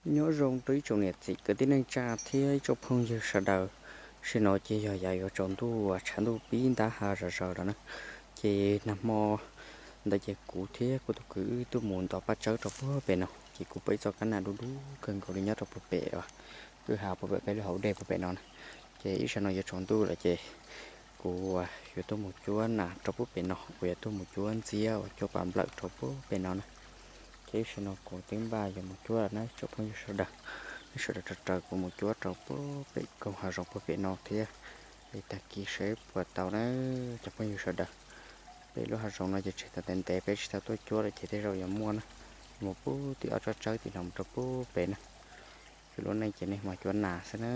Nyob zoo rau ib tsoom niam txiv kwv tij neej tsa thiab ib tsoom phooj ywg sawv daws. Tam sim no ces yog yav yuav tsaus ntuj, tshav ntuj pib ntab ha zom zaws lawm na. Ces nag hmo ntawd ces kuv thiab kuv tus kwv wb tuaj mus ntov paj tsawb rau puag pem no, ces kuv pom ib txoj kab nas dub dub kawg nkaus li nyob rau puag pem kwj ha puag pem peb lub hauv dej puag pem no na. Ces ib sij no yuav tsaus ntuj lawm ces kuv yuav tuaj mus cuab nas rau puag pem no, kuv yuav tuaj mus cuab ntxiab uas cuab pas nplawm rau puag pem no na. Ces ib sij no kuv twb npaj yuav mus cuab lawm na tsoom phooj ywg sawv daws. Nej sawv daws raws raws kuv mus cuab rau puag pem koog hav zoov puag pem no thiab, es tag kis seb puas tau na cov phooj ywg sawv daws. Pem lub hav zoov no ces tseg tau ntev ntev peb tsis tau tuaj cuab lawm ces tej zaum yuav muaj na. Mus puag tim ob tsob tsawb tim no mus rau puag pem na. Tsis lub neej ces nej mas cuab nas xwb na.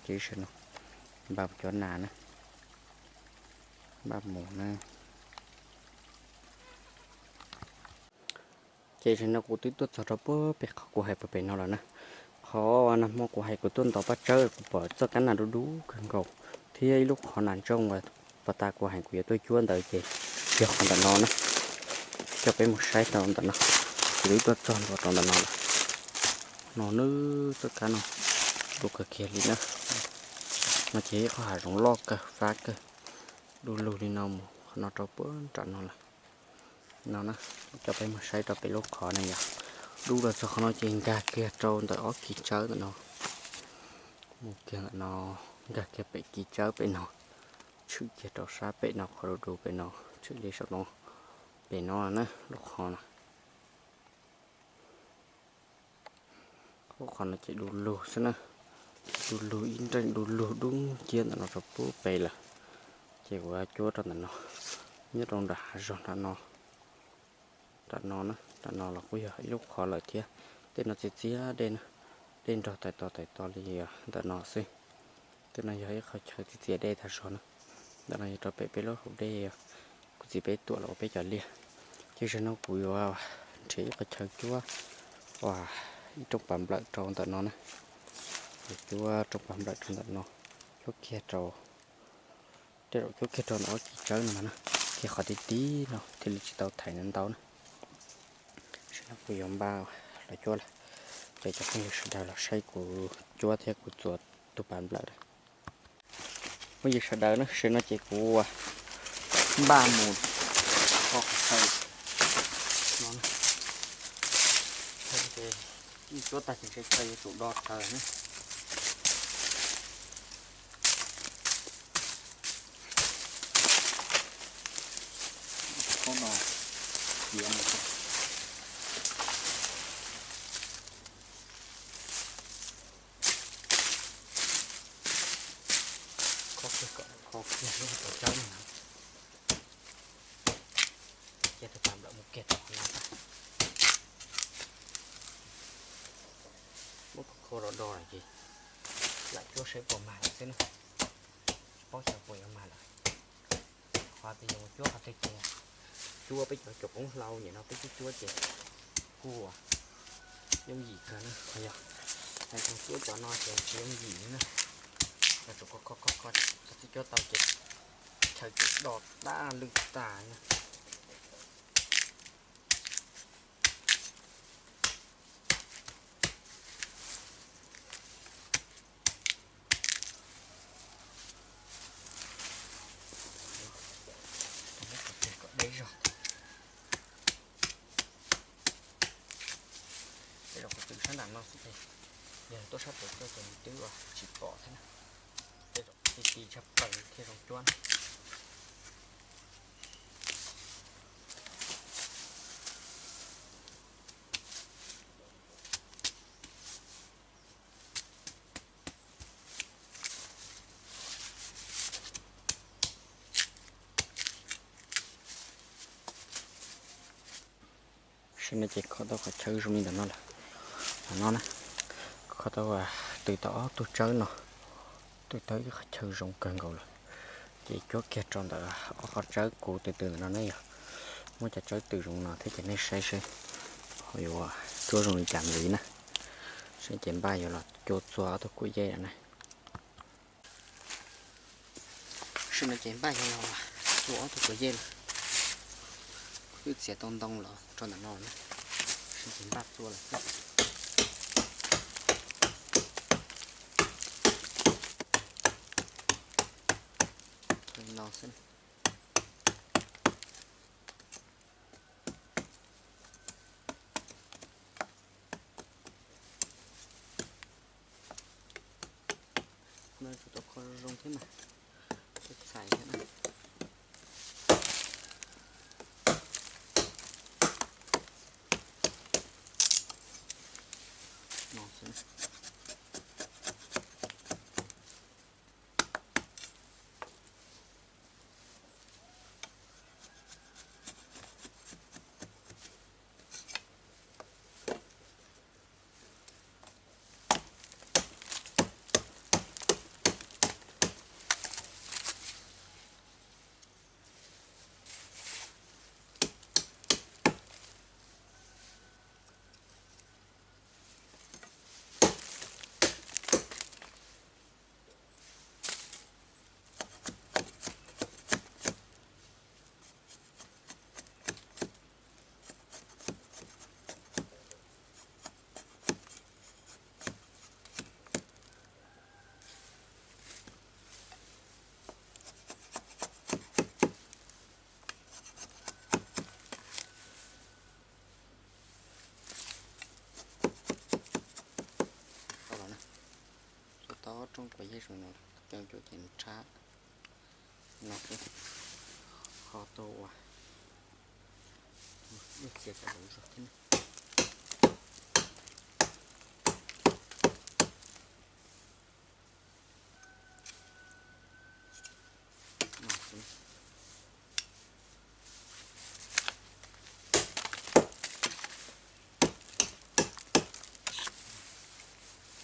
Ces ib sij no npaj mus cuab nas na, npaj mus na. Ces tam sim no kuv twb tuaj txog rau puag pem qhov kuv hais puag pem no lawm na. Qhov nag hmo kuv hais kuv tuaj ntov paj tsawb kuv pom txoj kab nas dub dub kawg nkaus thiab ib lub qhov nas ntsooj uas pas tas kuv hais kuv yuav tuaj cuab ntawd ces yog qhov ntawm no na. Coj peb mus saib rau ntawm no, kuv twb tuaj txog ntua rau ntawm no lawm. No nawb, txoj kab no dub kawg kiag li na. No ces ib qhov hav zoov loj kawg fab kawg, du lug li no mus qhov no rau puag nram no lawm. No na, coj peb mus saib rau pem lub qhov na yog, dub los txog qhov no ces nkag kiag rau ntawm ob kis tsawb ntawm no, mus kiag ntawm no, nkag kiag pem kis tsawb pem no, tshwm kiag rau sab pem no qhov du du pem no, tshwm li saum no pem no na, lub qhov no. Lub qhov no ces du lug xwb na, du lug ib nreej du lug dub nciab ntawm no rau puag pem lawm. Ces kuv cuab rau ntawm no, nyob rau nram hav zoov nram no, nram no na, nram no los kuj yog ib lub qhov lawm thiab. Tej no txias txias dej na, dej nrog tais tos tais tos li ntawm no xwb. Tej no yog ib qhov chaw txias txias dej tag zog na. Ntawm no yog rau pem peb lub hauv dej, kuv txiv peb tuam los ua peb cov liaj. Ces zaum no kuv yuav nrhiav ib qhov chaw cuab ua ib rooj pas nplawm rau ntawm no na. Yuav cuab rooj pas nplawm rau ntawm no, cuab kiag rau tej zaum cuab kiag rau ntawm ob kis tsawb no mas na, kiag qhov tib tib no thiaj li tsis tau thaiv ntau na. Tam sim no kuv yuav npaj los cuab lawm, ces cov phooj ywg sawv daws los saib kuv cuab thiab kuv txuas tus pas nplawm lawm. Phooj ywg sawv daws na, tam sim no ces kuv npaj mus kho qhov chaw no, ces cuab tag ces ntshe chaw yuav tsum do chaw na. Kho no, kho kiag kom kho kiag lub qhov chaw no, cia tus pas nplawm mus kiag rau qhov no tag. Muab kho kho do do lawm ces lam cuab saib puas mag lawm xwb na. Tsis paub xyov puas yuav mag lawm. Qhov twg yuav mus cuab qhov twg ces cuab, peb cov caum koob hlau nim no peb cuab cuab ces kuj yooj yim kawg na. Qhov yog hais txog cuab cov no ces tsis yooj yim li na. Yog tsum kho kho kho kho txog txij cuab tau ces chaw ces do dab lwj tag na. Muab qhov twg kom deb zog. Tej zaum qhov twg sab nram no xwb ces yog tuaj sab pem tuaj ces nws twb tsis pom thiab na. Tej zaum ti ti tshaj plaws thiaj zoo cuab na. Tam sim no ces kho tau qhov chaw zoo li ntawm no lawm. Ntawm no na, kho tau, tws tau ob tug tsawb no, tws tau ib qhov chaw zoo kawg nkaus lawm. Ces cuab kiag rau ntawm ob qhov tsawb kuv tws tws ntawm no ne yog, muab cov tsawb tws zoo no thiab ces nej saib seb ho yuav cuab zoo li cas ntxiv na. Saib ces npaj yuav los cuab txua ob tug kuam yej lawm na. Tam sim no ces npaj yuav los txua ob tug kuam yej lawm. Kuv twb txiav tau ntoo los rau ntawm no na. Tam sim ces npaj txua lawm xwb. xwb. No tsum tau kho zoo zoo thiab mas, txhais thiab na. No xwb. Tau ob rooj quav yej zoo no, coj cuam ces nws tshab no xwb. Ho tau ua ib txhia cov hauv zog thiab.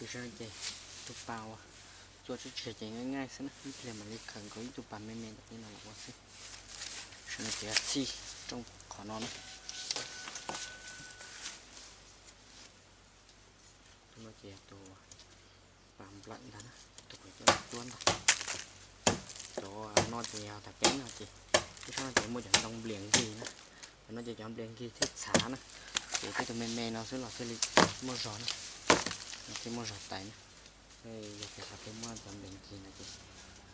Ces tus pas uas txua tshiab tshiab ces nqaij nqaij xwb na, ib pliag mam li khaws nkaus ib tug pas me me ntawm no los ua xwb. Tam sim no ces txhij rooj qhov no na. Tus no ces yog tus pas nplawm ntag na, tus uas coj los cuab ntag. Cov no ces yog tas peb no ces, ib sab no ces muaj cov ntoo nplias nkig na, cov no ces cov nplias nkig thiab txhav na, ces tej tus me me no xwb los thiaj li muaj zog na, thiaj muaj zog tais na. Yog tias xav peb muab cov nplias nkig no ces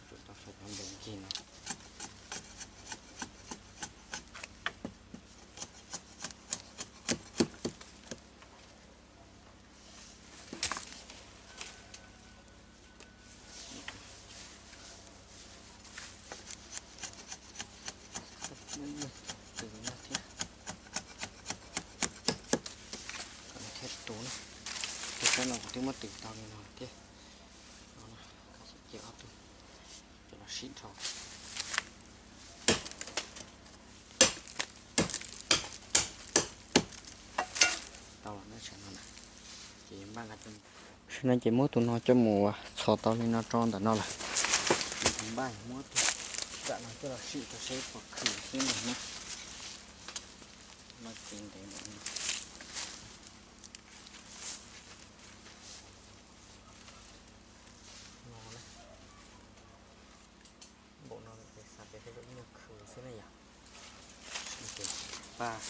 tsum tau sau cov nplias nkig no. Tus no thiab, kom nws thiaj tus na, tus sab no kuv twb muab twm tau li no thiab. Ces ob tug coj los sib dhos. Tau los na, tam sim no na, ces npaj nqa tus, tam sim no ces muab tus no coj mus txhos tau li no rau ntawm no lawm. Ces npaj muab tus tsam no coj los sim rau seb puas khwv xwb no na. No ces ntev npaum no. No na, npaum no ces xav tias tej zaum ib nyuag khwv xwb na yom. Ces pab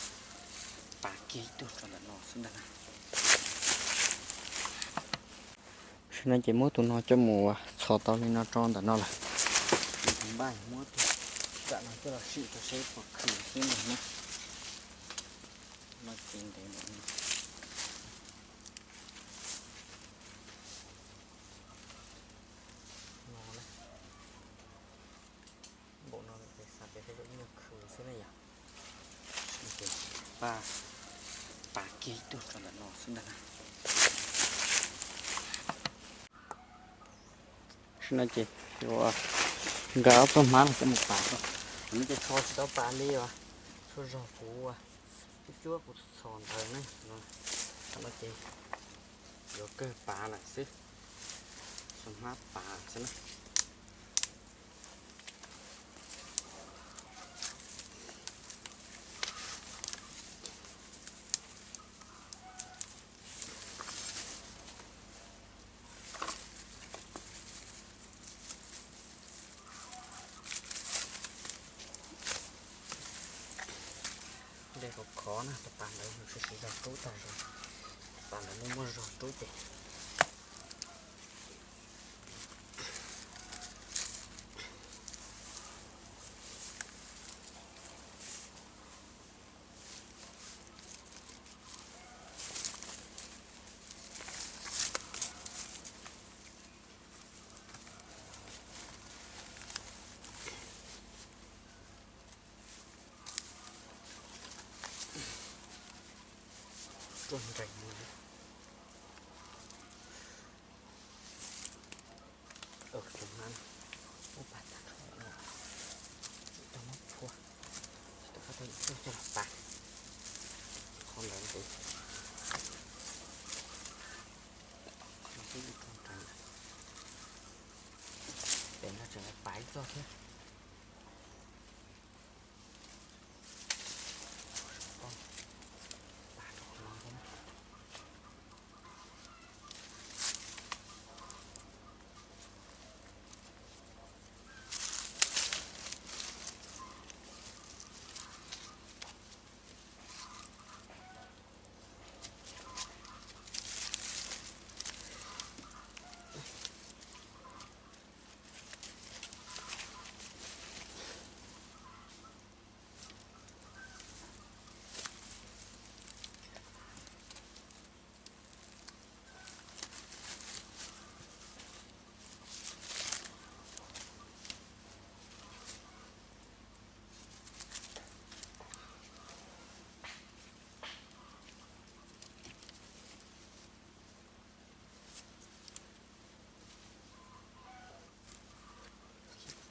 pav kiag ib tug rau ntawm no xwb ntag na. Tam sim no ces muab tus no coj mus txhos tau li no rau ntawm no lawm. Ces npaj muab tus tsam no coj los sim rau seb puas khwv xwb no na. No ces ntev npaum no. No na, npaum no ces xav tias tej zaum ib nyuag khwv xwb na yom. Ces pab pav kiag ib tug rau ntawm no xwb ntag na. Tam sim no ces yuav nkag ob txoj hmab no coj mus pav. Tam no ces txhos tsis tau pav li os, txhua zaug kuv ua cuab cuab kuv txhos ntawd ne. Tam no ces yuav kawg pav lawm xwb, txhos hmab pav xwb na. Dej khov khov na, tus pas ntawd nws tsis siv zog rub tag zog, tus pas ntawd muaj muaj zog rub ces. Ruaj nrees no. Tus hnab ub pab tag nrho no, tsis tau muab phua, tsis tau qab tau ib tug coj los pab. Qhov ntawd ces qhov no twb ruaj nrees lawm, pem no tseem pab ib txoj thiab.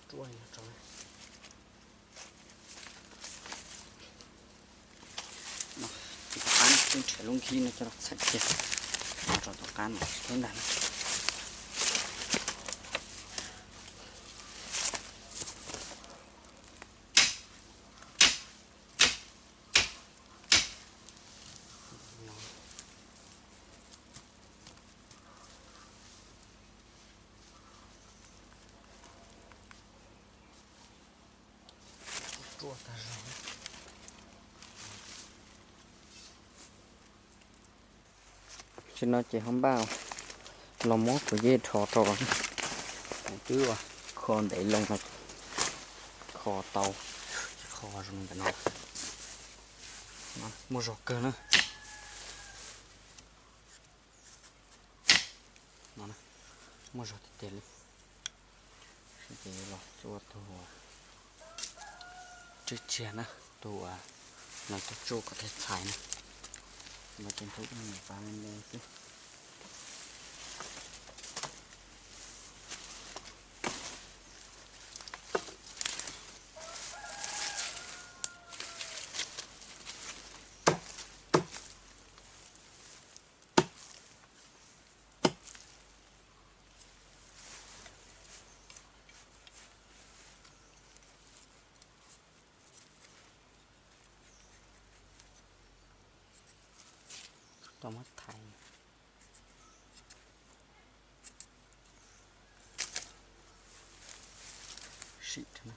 Ruaj no rau. Tom qab no, twb nrhiav lub nkhib no coj los txhais kiag rau tom qab no thiab ntag. Ruaj tag zog. Tam sim no ces ho npaj los muab kuv yej dhos rau los, kuv twb kho ntev loo no, kho tau kho zoo ntawm no, muaj zog kawg na. No, muaj zog tiag tiag li. Ces yuav los txua tus tswb tsia na, tus uas no coj tsuj kom thiaj txhais na. No ces nrhau ib nyuag pas me me xwb. Tau muab thaiv sim rau na.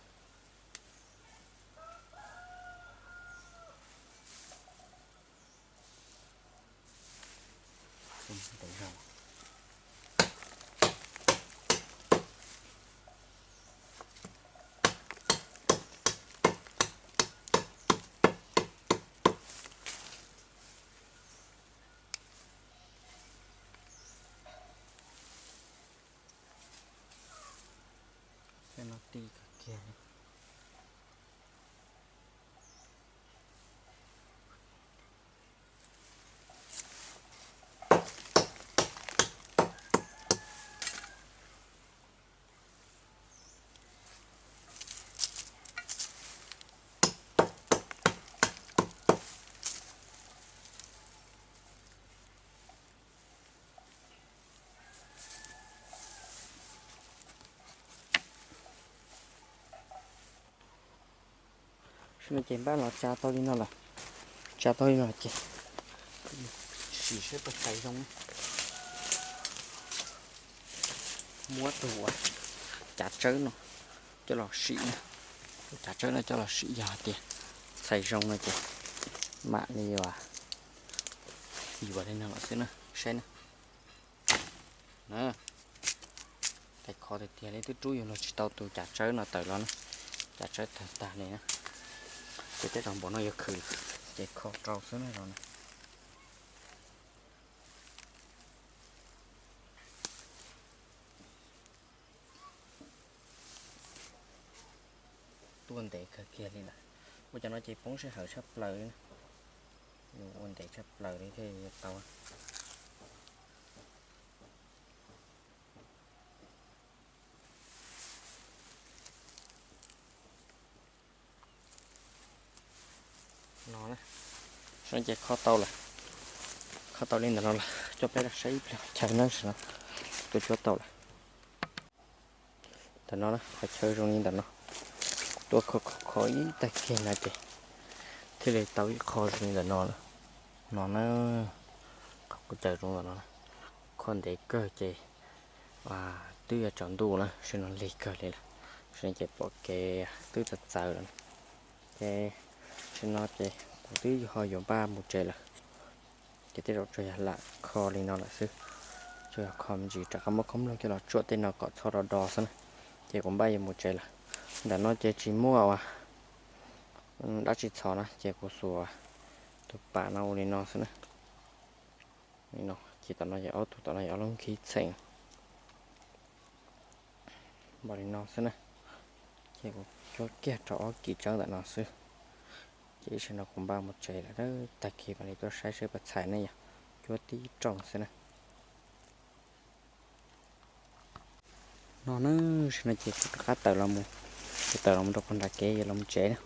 Tej no ti kawg kiag li. Sim no ces npaj los tsa tau li no lawm. Tsa tau li no ces sim seb puas txhais zoo. Muab tus uas cav tsawb no coj los sim na. Tus cav tsawb no coj los sim, yog hais tias txhais zoo no ces mam li yuav yuav li no los xwb na, saib na. Tais kho tiag tiag li, twb rub yus los tsis tau tus cav tsawb no tawm los na. Cav tsawb tawg tag li na. Ces tej zaum npaum no yuav khwv, ces kho rau xwb na los na. Tuaj ntev kawg kiag li lawm. Ua cov no ces poob sij hawm tshaj plaws li na. Ua ntev tshaj plaws li thiaj yuav tau. No, ces kho tau lawm, kho tau li ntawm no lawm, coj peb los saib ib pliag qhov chaw na, tam no tuaj cuab tau lawm. Ntawm no qhov chaw zoo li ntawm no, tuaj kho kho kho ib tag kis no ces thiaj li tau ib qho zoo li ntawm no. No na, qhov kuv caws zoo ntawm no, kho ntev kawg ces twb yuav tsaus ntuj na, tam no lig kawg li lawm, tam no ces pom kev twb txawv txawv lawm na. Ces tam no ces kuv twb ho yuav npaj mus tsev lawm. Ces tej zaum tsuas yog lam kho li no lawm xwb, tsuas yog kho me ntsis rov qab muab khob mloog coj los tsuam tej no kom txhob do do xwb na. Ces kuv npaj yuav mus tsev lawm. Ntawm no ces tsis muaj ua dab tsi txhos na, ces kuv xuas tus pam no ua li no xwb na. Li no, ces tom no yog ob tug, tom no yog ob lub nkhib txheem. Npaum li no xwb na. Ces kuv cuab kiag rau ob kis tseeb ntawm no xwb. Ces ib sij no kuv npaj mus tsev lawm, tag kis mam li tuaj saib seb puas txhais ne, yog cuab tib rooj xwb na. No na, tam no ces kuv rov qab tawm los mus, kuv tawm los mus rau puag nram kev yuav los mus tsev na.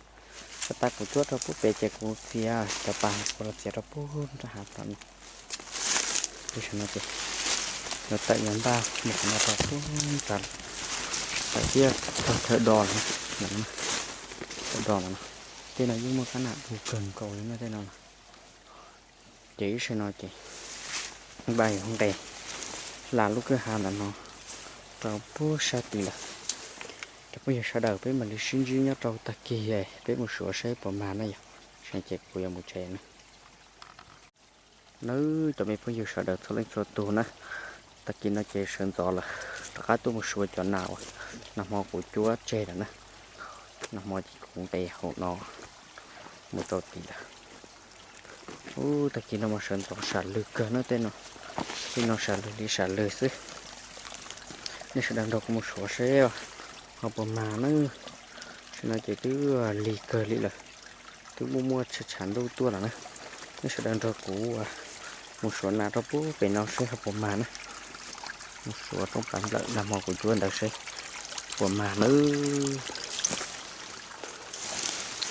Tag tas kuv cuab rau puag pem ces kuv txiav cov pas kuv los txiav rau puag nram hav tom no. Tam no ces yuav tawm yuav npaj mus qhov no rau puag nram, tawm thiab tog thawj do lawm, thawj do no. Tej no yeej muaj kab nam du kawg nkaus li na tej no. Ces ib sij no ces npaj yuav nqes hla lub kwj ha ntawm no rau puag sab tid lawm. Cov phooj ywg sawv daws, peb mam li sib ntsib nyob rau tag kis peb mus suav seb puas mag na yog. Tam no ces kuv yuav mus tsev na. Nawb, cov me phooj ywg sawv daws txhua leej txhua tus na, tag kis no ces sawv ntxov lawm, rov qab tuaj mus suav cov nas uas nag hmo kuv cuab tseg lawm na. Nag hmo ces kuv nqes hauv no mus rau tid lawm. Ub, tag kis no mas sawv ntxov sam lwg kawg na tej no, tej no sam lwg li sam lwg xwb. Nej sawv daws nrog kuv mus suav seb ho puas mag na. Tam no ces twb lig kawg li lawm, twb muaj muaj tshav ntuj tuaj lawm na. Nej sawv daws nrog kuv mus suav nas rau puag pem no seb ho puas mag na. Mus suav roob pas nplawm nag hmo kuv cuab ntawd seb puas mag na.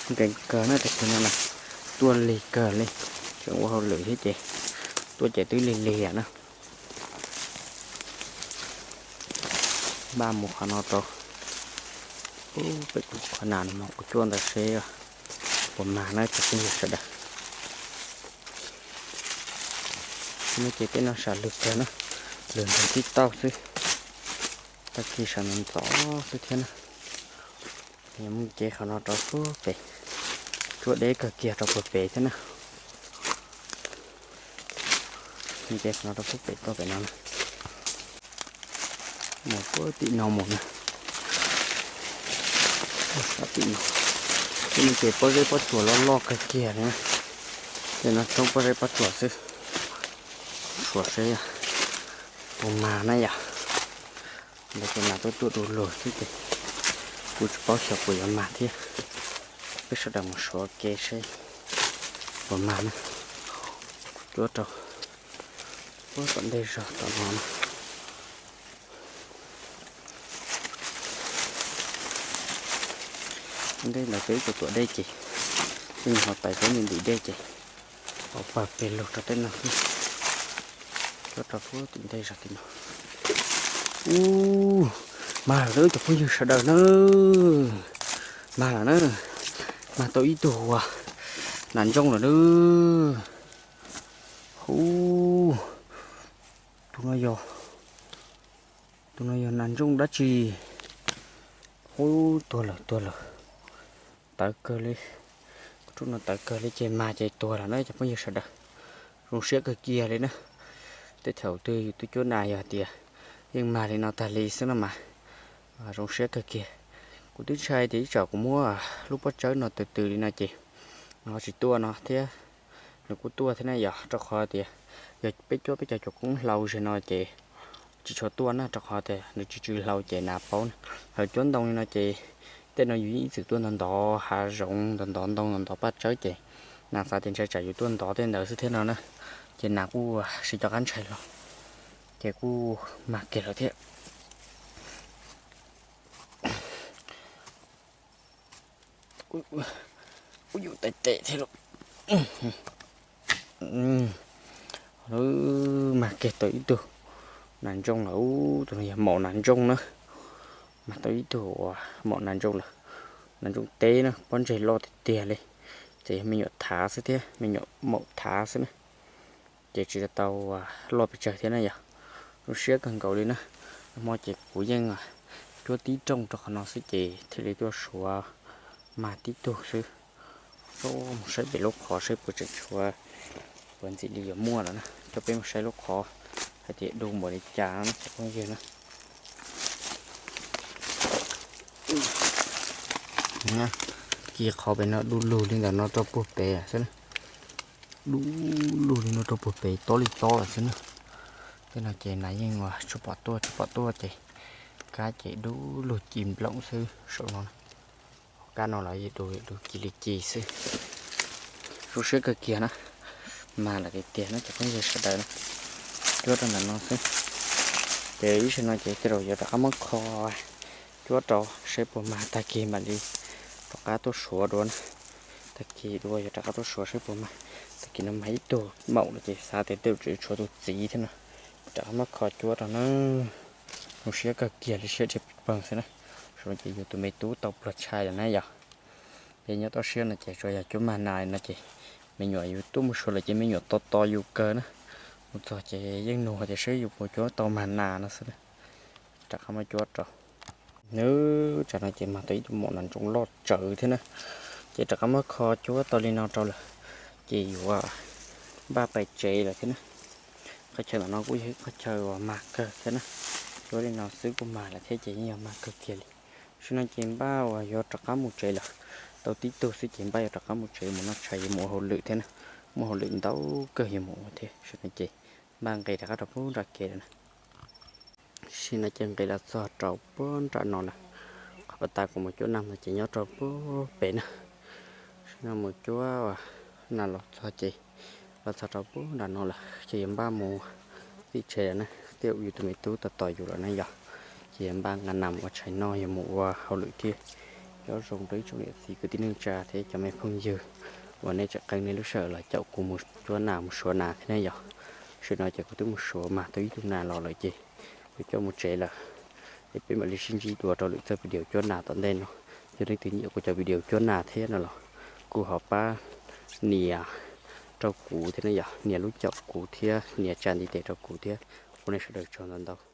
Nkees kawg na, tag kis no na, tuaj lig kawg li, tseem ua hauj lwm thiab ces tuaj ces twb lig lig na. Npaj mus qhov no rau pem kuv qhov nas no kuv cuab ntawd seb puas mag na cov phooj ywg sawv daws. No ces tej no sam lwg kawg na, lwg nrog tib tauj xwb, tag kis sawv ntxov ntxov xwb thiab na. Yuav mus nce qhov no rau puag pem, cuab deb kawg kiag rau puag pem thiab na. Nce qhov no rau puag pem tuaj pem no na. Mus puag tim no mus na. Tim no, tim no ces pob zeb pob tsuas loj loj kawg kiag li na. Tej no roob pob zeb pob tsuas xwb. Suav seb puas mag na yom. Ntawd ces nas tuaj tuaj du lug xwb ces kuv tsis paub xyov puas yuav mag thiab. Peb sawv daws mus suav ke seb puas mag na. Cuab rau puag tom ntej zog tom no na. Ntej ntawd peb ib tug tuam dej ces, ib nyuag ho tais peb me ntim dej ces, pab pawg pes lug rau tej no xwb. Cuab rau puag tim ntej zog tim no. Ub, mag lawm cov phooj ywg sawv daws na. Mag lawm na. Mag tau ib tug nas ntsooj lawm na. Ub, tus no yog, tus no yog nas ntsooj dab tsi? Ub, tuag lawm tuag lawm. Tawv kawg li. Kuv rub no tawv kawg li ces mag ces tuag lawm na cov phooj ywg sawv daws. Zoo siab kawg kiag li na. Tej thaum twg yus twb cuab nas yog tias yeej mag li no tag li xwb no mas zoo siab kawg kiag. Kuv twb ntshai tias ib tsam kuv muab lub pob tsawb no tws tws li no ces nws ho tsis tuaj no thiab. Nws kuj tuaj thiab na yom, rau qhov tias yog peb cuab peb cov cuam koob hlau zig no ces tsis tshua tuaj na, rau qhov tias nws tsis tsw hlau ces nas paub na. Ho cuab ntoo li no ces tej no yus yeej ib txwm tuaj ntov ntov hav zoov, ntov ntov ntoo, ntov ntov paj tsawb ces Nas xav tias ntshai tsam yus tuaj ntov tej ntawd xwb thiab no na, ces nas kuj sib cov qab ntshai los, ces kuj mag kiag lawm thiab. Kuj yus tais tes thiab los. Lub mag kiag tau ib tug nas ntsooj lawm, tus no yog maum nas ntsooj na. Mag tau ib tug uas maum nas ntsooj lawm, nas ntsooj teb na, pob ntseg loj tiag tiag li. Ces yog me nyuam thav xwb thiab, me nyuam maum thav xwb na. Ces tsis tau loj pes tsawg thiab na yog. Zoo siab kawg nkaus li na. Hmo ces kuv yeej cuab tib rooj rau qhov no xwb ces thiaj li tuaj suav mag tib tug xwb. Mus saib pem lub qhov saib puas tseem tshuav, puas ntxim li yuav muaj lawm na. Coj peb mus saib lub qhov hais tias du npaum li cas no cov phooj ywg na. Kiag qhov pem no du lug li ntawm no rau puag pem xwb na. Du lug li no rau puag pem tob li tob lawm xwb na. Tej no ces nas yeej ua tsis pom tuaj tsis pom tuaj ces kab ces du lug ci nplooj xwb saum no. Kab no los yeej du du ci li ci xwb. Zoo siab kawg kiag na. Mag lawm tiag tiag na cov phooj ywg sawv daws na. Cuab rau ntawm no xwb. Ces ib sij no ces tej zaum yuav rov qab muab kho cuab rau saib puas mag, tag kis mam li rov qab tuaj suav dua na. Tag kis dua yuav rov qab tuaj suav saib puas mag. Tag kis no mag ib tug maum lawm ces xav tias tej zaum tseem tshuav tus txiv thiab no. Rov qab muab kho cuab rau na. Zoo siab kawg kiag li, siab dhia pes xwb na. Saum no ces yus tus me tub tau pluag tshais lawm na yog. Peb nyob toj siab no ces tsuas yog cuab mag nas no ces me nyuam yus tuaj mus suav lawm ces me nyuam tos tos yus kawg na. Mus txog ces yeej nug tias saib yus puas cuab tau mag nas no xwb na. Rov qab muab cuab rau. Nws tsam no ces mag tau ib tug maum nas ntsooj loj tsawv thiab na. Ces rov qab muab kho cuab tau li no rau lawm, ces yuav npaj pais tsev lawm thiab na. Qhov chaw ntawm no kuj yog ib qhov chaw uas mag kawg thiab na. Cuab li no xwb kuj mag lawm thiab ces yeej yog mag kawg kiag li. Tam sim no ces npaj uas yuav rov qab mus tsev lawm. Tau tib tug xwb ces npaj yuav rov qab mus tsev mus noj tshais yuav mus ua hauj lwm thiab na. Muaj hauj lwm ntau kawg yuav mus ua thiab. Tam sim no ces npaj nqis rov qab rau puag nram kev lawm na. Tam sim no ces nqis los txog rau puag nram no lawm. Qhov pas tas kuv mus cuab nas no ces nyob rau puag pem na. Tam sim no mus cuab nas los txog ces los txog rau puag nram no lawm ces yuav npaj mus txog tsev lawm na. Tej zaum yus tus me tub tos tos yus lawm na yog. Ces yuav npaj nqa nas mus ua tshais noj, yuav mus ua hauj lwm thiab. Nyob zoo rau ib tsoom niam txiv kwv tij neej tsa thiab cov me phooj ywg uas nej tseem qee nej lub sij hawm los caum kuv mus cuab nas mus suav nas thiab ne yog. Tam sim no ces kuv twb mus suav mag tau ib tug nas los lawm ces kuv coj mus tsev lawm. Es peb mam li sib ntsib dua rau lwm txoj video cuab nas tom ntej no. Yog leej twg nyiam kuv cov video cuab nas thiab no los kuj ho pab nias rau kuv thiab ne yog, nias lub caum kuv thiab nias tsa ntiv tes rau kuv thiab. Ua nej sawv daws tsaug ntau ntau.